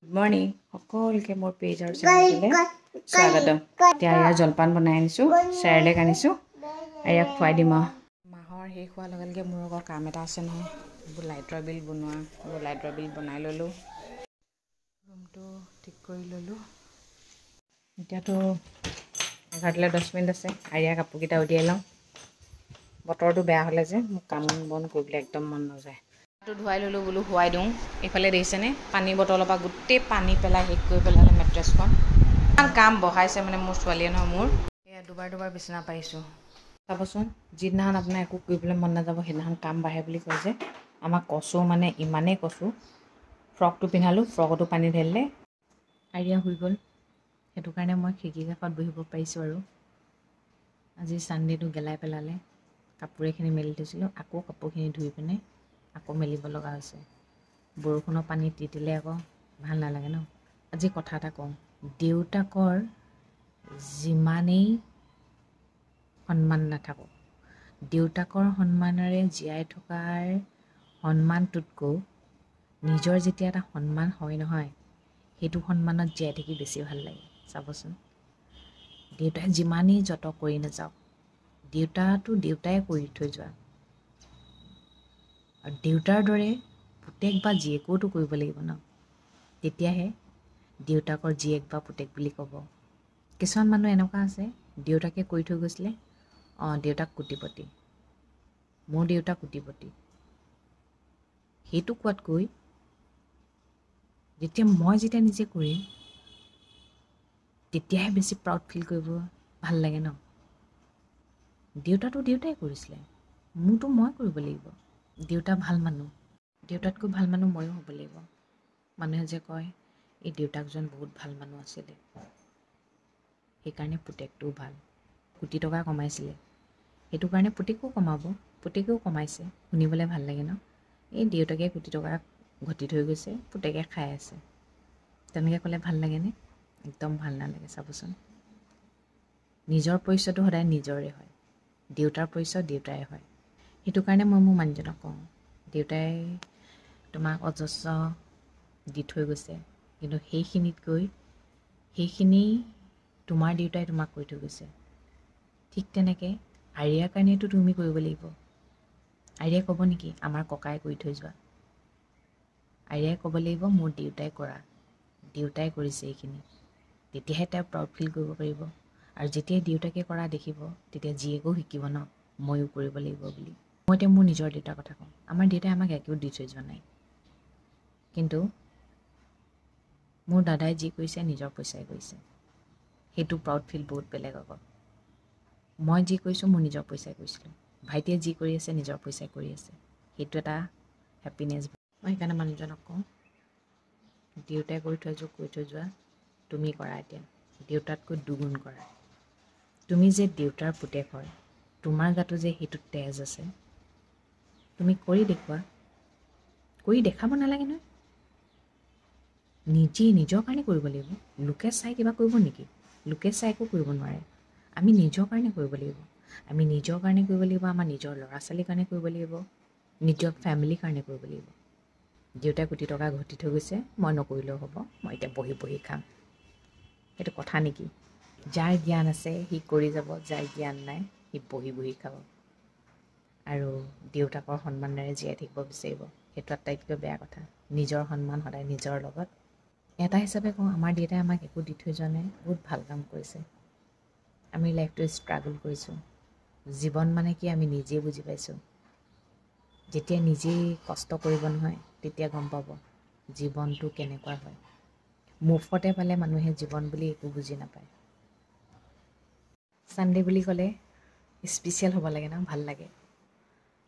Good morning সকলোকে, মোৰ page আৰু চেনেলটোলৈ স্বাগতম। এতিয়া ইয়াৰ জলপান বনাই আনিছোঁ, চেৰেলেক আনিছোঁ আৰু ইয়াক খুৱাই দিম। আৰু মাহৰ শেষ হোৱাৰ লগে লগে মোৰ আকৌ কাম এটা আছে নহয়, এইবোৰ লাইটৰ বিল বনোৱা। এইবোৰ লাইটৰ বিল বনাই ল'লোঁ, ৰুমটো ঠিক কৰি ল'লোঁ। এতিয়াতো 11টালৈ 10 মিনিট আছে। আৰিয়া কাপোৰকেইটা উলিয়াই লওঁ। বতৰটো বেয়া হ'লে যে মোক কাম বন কৰিবলৈ একদম মন নাযায়। ধুৱাই ল'লোঁ, বোলো শুৱাই দিওঁ। এইফালে দেখিছেনে, পানী বটলৰ পৰা গোটেই পানী পেলাই শেষ কৰি পেলালে মেট্ৰেছখন। ইমান কাম বঢ়াইছে মানে মোৰ ছোৱালীয়ে নহয় মোৰ। এয়া দুবাৰ দুবাৰ বিচনা পাৰিছোঁ। চাবচোন, যিদিনাখন আপোনাৰ একো কৰিবলৈ মন নাযাব, সেইদিনাখন কাম বাঢ়ে বুলি কয় যে। আমাক কচু মানে ইমানেই কচু, ফ্ৰকটো পিন্ধালোঁ, ফ্ৰকতো পানী ঢালিলে। আৰিয়া শুই গ'ল, সেইটো কাৰণে মই খিৰিকী কাষত বহিব পাৰিছোঁ। আৰু আজি ছানডেটো গেলাই পেলালে। কাপোৰ এইখিনি মেলি থৈছিলোঁ, আকৌ কাপোৰখিনি ধুই পিনে আকৌ মেলিব লগা হৈছে। বৰষুণৰ পানী তিতিলে আকৌ ভাল নালাগে ন। আজি কথা এটা কওঁ, দেউতাকৰ যিমানেই সন্মান নাথাকক, দেউতাকৰ সন্মানেৰে জীয়াই থকাৰ সন্মানটোতকৈ নিজৰ যেতিয়া এটা সন্মান হয় নহয়, সেইটো সন্মানত জীয়াই থাকি বেছি ভাল লাগে। চাবচোন, দেউতাই যিমানেই যত কৰি নাযাওক, দেউতাটো দেউতাই কৰি থৈ যোৱা, আৰু দেউতাৰ দৰে পুতেক বা জীয়েকোতো কৰিব লাগিব ন, তেতিয়াহে দেউতাকৰ জীয়েক বা পুতেক বুলি ক'ব। কিছুমান মানুহ এনেকুৱা আছে, দেউতাকে কৰি থৈ গৈছিলে, অঁ, দেউতাক কোটিপতি, মোৰ দেউতা কোটিপতি, সেইটো কোৱাতকৈ যেতিয়া মই যেতিয়া নিজে কৰিম, তেতিয়াহে বেছি প্ৰাউড ফিল কৰিব ভাল লাগে ন। দেউতাটো দেউতাই কৰিছিলে, মোৰতো মই কৰিব লাগিব। দেউতা ভাল মানুহ, দেউতাতকৈ ভাল মানুহ ময়ো হ'ব লাগিব। মানুহে যে কয়, এই দেউতাকজন বহুত ভাল মানুহ আছিলে, সেইকাৰণে পুতেকটোও ভাল, কোটি টকা কমাইছিলে, সেইটো কাৰণে পুতেকো কমাব, পুতেকেও কমাইছে, শুনিবলৈ ভাল লাগে ন। এই দেউতাকে কোটি টকা ঘটি থৈ গৈছে, পুতেকে খাই আছে, তেনেকৈ ক'লে ভাল লাগেনে? একদম ভাল নালাগে। চাবচোন, নিজৰ পৰিচয়টো সদায় নিজৰে হয়, দেউতাৰ পৰিচয় দেউতাৰে হয়। সেইটো কাৰণে মই মোৰ মানুহজনক কওঁ, দেউতাই তোমাক অজস্ৰ দি থৈ গৈছে, কিন্তু সেইখিনিতকৈ সেইখিনি তোমাৰ দেউতাই তোমাক কৰি থৈ গৈছে। ঠিক তেনেকৈ আৰিয়াৰ কাৰণেতো তুমি কৰিব লাগিব। আৰিয়াই ক'ব নেকি আমাৰ ককাই কৰি থৈ যোৱা? আৰিয়াই ক'ব লাগিব মোৰ দেউতাই কৰা, দেউতাই কৰিছে এইখিনি। তেতিয়াহে তেওঁ প্ৰাউড ফিল কৰিব পাৰিব। আৰু যেতিয়াই দেউতাকে কৰা দেখিব, তেতিয়া জীয়েকেও শিকিব ন, ময়ো কৰিব লাগিব বুলি। মই এতিয়া মোৰ নিজৰ দেউতাৰ কথা কওঁ, আমাৰ দেউতাই আমাক একো দি থৈ যোৱা নাই, কিন্তু মোৰ দাদাই যি কৰিছে নিজৰ পইচাই কৰিছে। সেইটো প্ৰাউড ফিল বহুত বেলেগ আকৌ। মই যি কৰিছোঁ মোৰ নিজৰ পইচাই কৰিছিলোঁ, ভাইটিয়ে যি কৰি আছে নিজৰ পইচাই কৰি আছে, সেইটো এটা হেপিনেছ। মই সেইকাৰণে মানুহজনক কওঁ, দেউতাই কৰি থৈ যোৱা, কৰি থৈ যোৱা তুমি কৰা, এতিয়া দেউতাতকৈ দুগুণ কৰা। তুমি যে দেউতাৰ পুতেক হয়, তোমাৰ গাতো যে সেইটো তেজ আছে, তুমি কৰি দেখুওৱা। কৰি দেখাব নালাগে নহয়, নিজে নিজৰ কাৰণে কৰিব লাগিব। লোকে চাই কিবা কৰিব নেকি? লোকে চাই একো কৰিব নোৱাৰে। আমি নিজৰ কাৰণে কৰিব লাগিব। আমি নিজৰ কাৰণে কৰিব লাগিব, আমাৰ নিজৰ ল'ৰা ছোৱালীৰ কাৰণে কৰিব লাগিব, নিজৰ ফেমিলিৰ কাৰণে কৰিব লাগিব। দেউতাই কোটি টকা ঘটি থৈ গৈছে, মই নকৰিলেও হ'ব, মই এতিয়া বহি বহি খাম, সেইটো কথা নেকি? যাৰ জ্ঞান আছে সি কৰি যাব, যাৰ জ্ঞান নাই সি বহি বহি খাব আৰু দেউতাকৰ সন্মানেৰে জীয়াই থাকিব বিচাৰিব। সেইটো আটাইতকৈ বেয়া কথা। নিজৰ সন্মান সদায় নিজৰ লগত। এটা হিচাপে কওঁ, আমাৰ দেউতাই আমাক একো দি থৈ যোৱা নাই, বহুত ভাল কাম কৰিছে। আমি লাইফটো ষ্ট্ৰাগল কৰিছোঁ। জীৱন মানে কি আমি নিজেই বুজি পাইছোঁ। যেতিয়া নিজেই কষ্ট কৰিব নহয়, তেতিয়া গম পাব জীৱনটো কেনেকুৱা হয়। মুফতে পালে মানুহে জীৱন বুলি একো বুজি নাপায়। ছানডে বুলি ক'লে স্পেচিয়েল হ'ব লাগে ন, ভাল লাগে।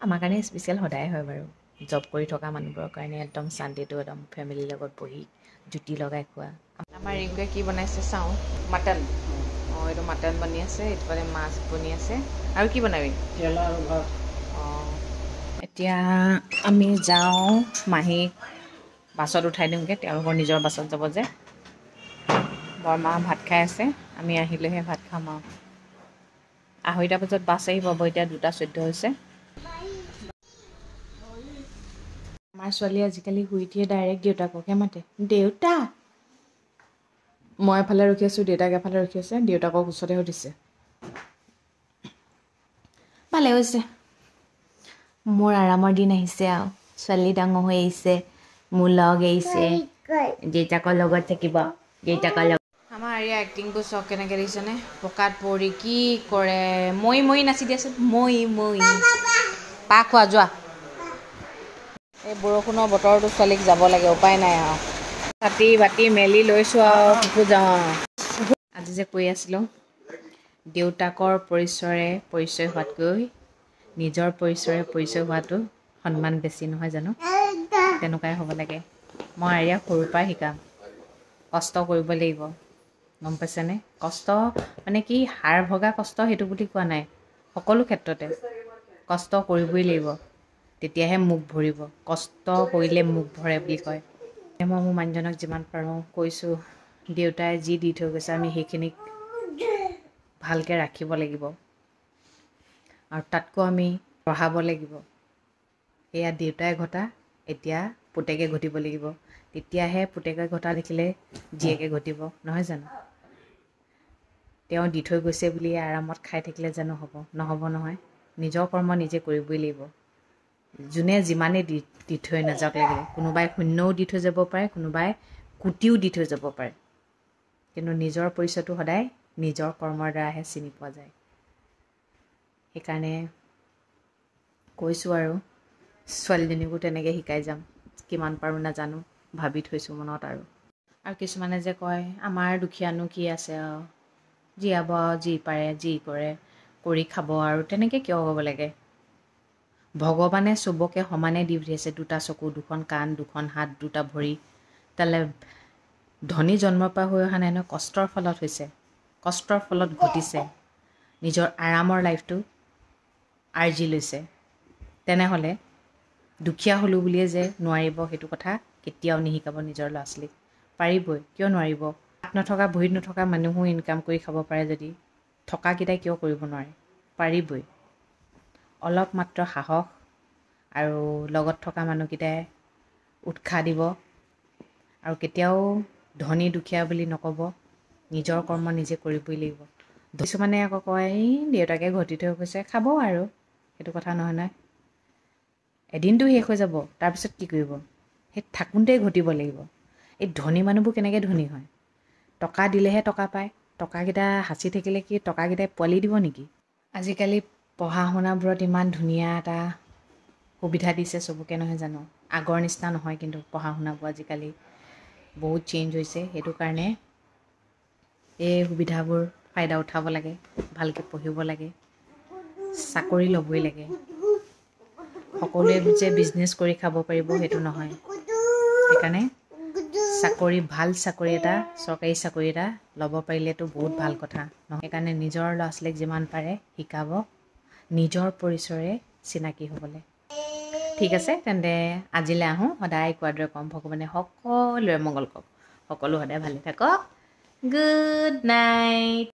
আমাৰ কাৰণে স্পেচিয়েল সদায় হয় বাৰু। জব কৰি থকা মানুহবোৰৰ কাৰণে একদম ছানডেটো একদম ফেমিলিৰ লগত বহি জুতি লগাই খোৱা। আমাৰ ৰিংকুৱে কি বনাইছে চাওঁ। মাটন। অঁ, এইটো মাটন বনি আছে, এইটো মাছ বনি আছে। আৰু কি বনাবি? অঁ, এতিয়া আমি যাওঁ, মাহীক বাছত উঠাই দিওঁগৈ, তেওঁলোকৰ নিজৰ বাছত যাব যে। বৰমা ভাত খাই আছে, আমি আহিলেহে ভাত খাম। আৰু 2:30 বজাত বাছ আহি পাব, এতিয়া 2:14 হৈছে। আমাৰ ছোৱালী আজিকালি শুই উঠিয়ে ডাইৰেক্ট দেউতাককে মাতে, দেউতা। মই এফালে ৰখি আছোঁ, দেউতাক এফালে ৰখি আছে। দেউতাকক ওচৰতে সুধিছে। ভালে হৈছে, মোৰ আৰামৰ দিন আহিছে আৰু। ছোৱালী ডাঙৰ হৈ আহিছে, মোৰ লগ আহিছে, দেউতাকৰ লগত থাকিব, দেউতাকৰ লগত। আমাৰ আৰিয়া এক্টিংবোৰ চাওক কেনেকৈ দিছেনে, পকাত পৰি কি কৰে। মই মই নাচি দিয়াচোন, মই মই পাহ খোৱা যোৱা। এই বৰষুণৰ বতৰটো ছোৱালীক যাব লাগে, উপায় নাই আৰু। ছাতি বাতি মেলি লৈছোঁ আৰু ফুফু যাওঁ আৰু। আজি যে কৈ আছিলোঁ, দেউতাকৰ পৰিচয়ৰে পৰিচয় হোৱাতকৈ নিজৰ পৰিচয়ৰে পৰিচয় হোৱাটো সন্মান বেছি নহয় জানো? তেনেকুৱাই হ'ব লাগে। মই আৰিয়াক সৰুৰ পৰাই শিকাম, কষ্ট কৰিব লাগিব, গম পাইছেনে? কষ্ট মানে কি, হাড় ভগা কষ্ট সেইটো বুলি কোৱা নাই, সকলো ক্ষেত্ৰতে কষ্ট কৰিবই লাগিব, তেতিয়াহে মুখ ভৰিব। কষ্ট কৰিলে মুখ ভৰে বুলি কয়। মই মোৰ মানুহজনক যিমান পাৰোঁ কৈছোঁ, দেউতাই যি দি থৈ গৈছে আমি সেইখিনিক ভালকৈ ৰাখিব লাগিব আৰু তাতকৈ আমি পঢ়াব লাগিব। সেয়া দেউতাই ঘটা, এতিয়া পুতেকে ঘটিব লাগিব, তেতিয়াহে পুতেকে ঘটা দেখিলে জীয়েকে ঘটিব, নহয় জানো? তেওঁ দি থৈ গৈছে বুলি আৰামত খাই থাকিলে জানো হ'ব? নহ'ব নহয়। নিজৰ কৰ্ম নিজে কৰিবই লাগিব। যোনে যিমানেই দি থৈ নাযাওক লাগিলে, কোনোবাই শূন্যও দি থৈ যাব পাৰে, কোনোবাই কোটিও দি থৈ যাব পাৰে, কিন্তু নিজৰ পৰিচয়টো সদায় নিজৰ কৰ্মৰ দ্বাৰাহে চিনি পোৱা যায়। সেইকাৰণে কৈছোঁ আৰু ছোৱালীজনীকো তেনেকৈ শিকাই যাম, কিমান পাৰোঁ নাজানো, ভাবি থৈছোঁ মনত। আৰু আৰু কিছুমানে যে কয় আমাৰ দুখীয়ানো কি আছে আৰু, জীয়াব আৰু যি পাৰে যি কৰে কৰি খাব আৰু, তেনেকৈ কিয় ক'ব লাগে? ভগৱানে চবকে সমানে দি পঠিয়াইছে, দুটা চকু, দুখন কাণ, দুখন হাত, দুটা ভৰি। তেতিয়াহ'লে ধনী জন্মৰ পৰা হৈ অহা নাই নহয়, কষ্টৰ ফলত হৈছে, কষ্টৰ ফলত ঘটিছে, নিজৰ আৰামৰ লাইফটো আৰ্জি লৈছে। তেনেহ'লে দুখীয়া হ'লোঁ বুলিয়ে যে নোৱাৰিব, সেইটো কথা কেতিয়াও নিশিকাব নিজৰ ল'ৰা ছোৱালীক। পাৰিবই, কিয় নোৱাৰিব? হাত নথকা ভৰিত নথকা মানুহো ইনকাম কৰি খাব পাৰে যদি, থকাকেইটাই কিয় কৰিব নোৱাৰে? পাৰিবই। অলপ মাত্ৰ সাহস আৰু লগত থকা মানুহকেইটাই উৎসাহ দিব আৰু কেতিয়াও ধনী দুখীয়া বুলি নক'ব, নিজৰ কৰ্ম নিজে কৰিবই লাগিব। কিছুমানে আকৌ কয়, এই দেউতাকে ঘটি থৈ গৈছে খাব আৰু, সেইটো কথা নহয় নহয়। এদিনটো শেষ হৈ যাব, তাৰপিছত কি কৰিব? সেই থাকোঁতেই ঘটিব লাগিব। এই ধনী মানুহবোৰ কেনেকৈ ধনী হয়? টকা দিলেহে টকা পায়। টকাকেইটা সাঁচি থাকিলে কি টকাকেইটাই পোৱালি দিব নেকি? আজিকালি পঢ়া শুনাবোৰত ইমান ধুনীয়া এটা সুবিধা দিছে চবকে, নহয় জানো? আগৰ নিচিনা নহয় কিন্তু পঢ়া শুনাবোৰ আজিকালি বহুত চেঞ্জ হৈছে। সেইটো কাৰণে এই সুবিধাবোৰ ফাইদা উঠাব লাগে, ভালকৈ পঢ়িব লাগে, চাকৰি ল'বই লাগে। সকলোৱে যে বিজনেছ কৰি খাব পাৰিব সেইটো নহয়। সেইকাৰণে চাকৰি, ভাল চাকৰি এটা, চৰকাৰী চাকৰি এটা ল'ব পাৰিলেতো বহুত ভাল কথা নহয়। সেইকাৰণে নিজৰ ল'ৰা ছোৱালীক যিমান পাৰে শিকাব, নিজৰ পৰিচয়ৰে চিনাকি হ'বলৈ। ঠিক আছে, তেন্তে আজিলৈ আহোঁ। সদায় কোৱাৰ দৰে ক'ম, ভগৱানে সকলোৰে মংগল কৰক, সকলো সদায় ভালে থাকক। Good night.